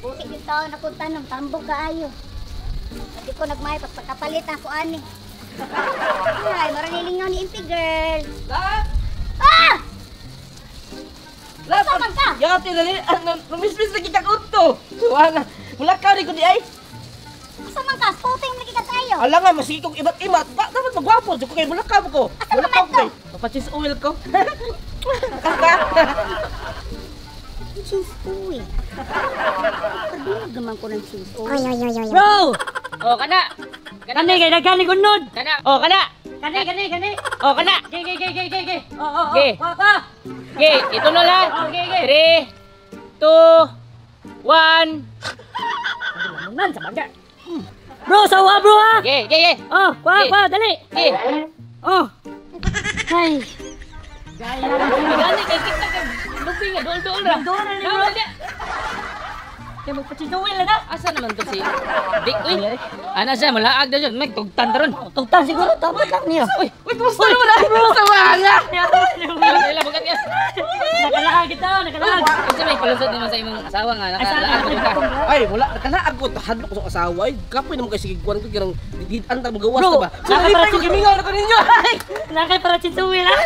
Kabuhi yung taon akong tanong, tambok kaayo. Hindi ko nagmay, pagpakapalit ako ani. Ay, marang nilingaw ni MP girl. Love! Ah! Love! Asa man ka? Yati dali, numismis lagi kag udto. Wala. Wala ka rin ko di ay. Asa man ka? Puting lagi ka tayo. Ala nga masige kog ibat-ibat. Ba, dapat magwapo jud ko kay mulakaw ko. Asa Mulakaw man to? ko. Mapachis oil ko. Kaka. Cheese oil. Padungog naman ko ng cheese oil. Bro! Oh, kana. Kani kay daghan ni gunod. Kana. Oh, kana. Kani kani kani. Oh, kana. Ge ge ge ge ge ge. Oh oh oh. Ge. Kwa kwa. Okay, ito na lang. Oh, ge ge. 3, 2, 1. Lamunan sa baga. Bro, sawa bro ha. Ge, ge, ge. Oh, kwa Ge. kwa dali. Ge. Oh. Ay. Gani kay kita kay lupi nga dol-dol ra. Dol-dol ra ni, bro. Dol-dol. Kay magpachisuwil na na. Asa naman to si Vic uy? Ana siya mulaag daw siya, may tugtan taron. Tugtan siguro dapat lang niya. Uy, Uy, kumusta naman ay? Sa mga. ila bukat niya. Nakalaag kita, nakalaag. Unsa may palusot naman sa imong asawa nga Ay, sana nakalaag ka. Ay, wala nakalaag ko hadlok ko sa asawa. Ay, kapoy naman kay sige kuan ko girang didian ta magawas Bro, ta ba. So, nakapara- nalipay ko gimingaw na ko ninyo. Ay, Nakay para chisuwil ha.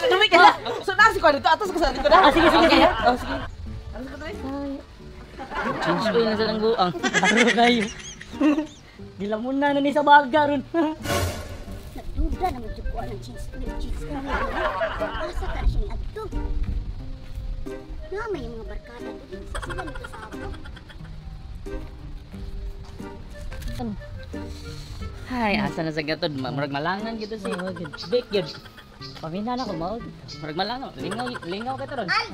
Dumi ka na. So, nasi ko dito atas ko sa dito na. Ah, sige, sige, sige. Oh, sige. Atas ko dito. Change oil na sa lang buang. Baro kayo. Gilamunan na ni sa baga ron. Nagduda naman jud ko ng cheese oil, cheese oil. Asa ka na siya ni Adto? Nga may mga barkada doon. Sa sila ni kasama. Hay, asa na sa gatod? Murag malangan gyud to si Vic gyud. Pamina na ko mao. Murag malangan, lingaw lingaw ka taron. Al!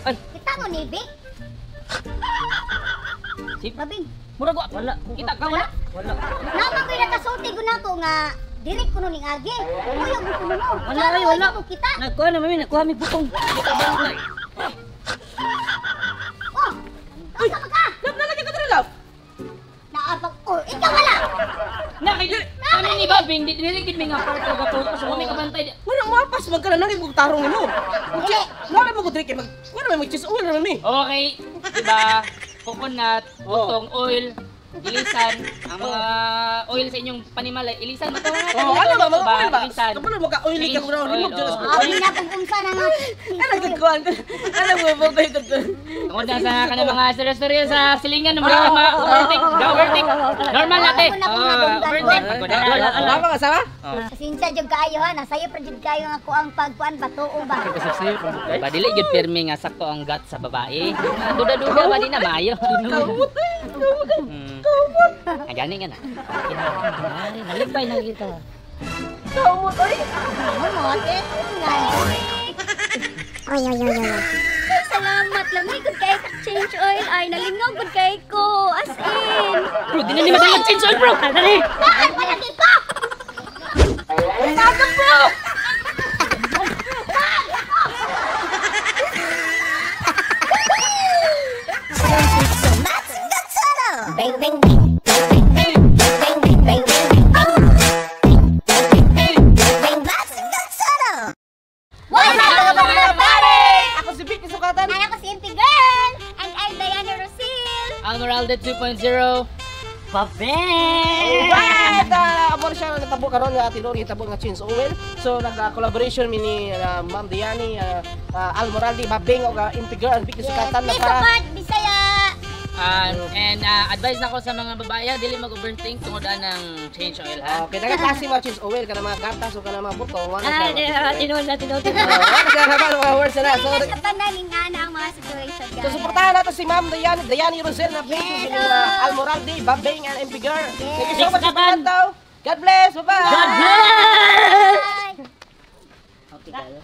Ay. Kita mo ni Vic? Si Babing, murag wa. Wala. Kita ka wala. Wala. naman ko'y nakasulti ko na ko nga direk ko ning agi. Uyog mo kuno mo. Wala, ay, wala. Mo kita. Nakuha na mami, nakuha mi butong. Oh! Asa man ka? Love, nalagay ko diri, love. Naapag oh, ikaw wala. Na kay kami ni Babing di dili gid mi nga part og focus mo mi kabantay. Wala mapas man ka na nang imong tarong nimo. Dili. Wala mo ko diri kay mag wala may mag-cheese oil naman mi. Okay, di ba? Coconut, butong, oil, ilisan, ang mga oil sa inyong panimalay, ilisan mo to. Oh, ano ba mga oil ba? Ilisan. Kabalo mo ka oily ka kuno Oil, remove dyan sa oh. Abi na kung unsa na nga. Ano gud kuan? Ano mo mo ko Tungod na sa kanang mga seryo-seryo sa silingan ng mga overthink, go overthink. Normal natin. Ako na kung Oh, nadunggan. overthink. Wala ka asawa? Pasensya jud kaayo ha, nasayo pa jud kaayo nga ako ang pagkuan batuo ba. Ba dili gyud pirmi nga sakto ang gut sa babae. Duda-duda ba di na maayo. Kamot eh. Kamot. Ang gani nga na. Ay, nalipay na kita. Kamot oy. Mo eh. Oy oy oy oy. Salamat lamay gud kay ka change oil ay nalingaw gud kay ko as in. Bro, di na ni madala change oil, bro. Dali. Daan palagi ko. Bang bang bang bang bang bang bang bang bang bang bang. What's up mga pare? Ako si Vic Sukatan. Ay, ako si MP Girl. And I'm Diana Rosil. Almeralda 2.0. Babeng! Alright! Amo na siya natabo karon nga tinuod gitabo nga change oil. So nag-collaboration mi ni Ma'am Diani, Al Moraldi, Babeng og MP Girl and Vic Sukatan na Please para support Bisaya. And advice na ko sa mga babae, ha, dili mag-overthink tungod ng change oil ha. Okay, daghang klase mga change oil kana mga gatas o kana mga buto, wala Ay, siya. tinuod na, tinuod. Wala siya kabalo mga words na. So, Tingnan sa tanan nga na ang mga situation guys. so suportahan nato si Ma'am Diani, Diani Rosel na Yes, si oh. Al Moraldi, Babeng and MP Girl. Thank you so much Sukatan. sa pagkantaw. God bless. Bye-bye. God bless! Bye. Okay, kayo.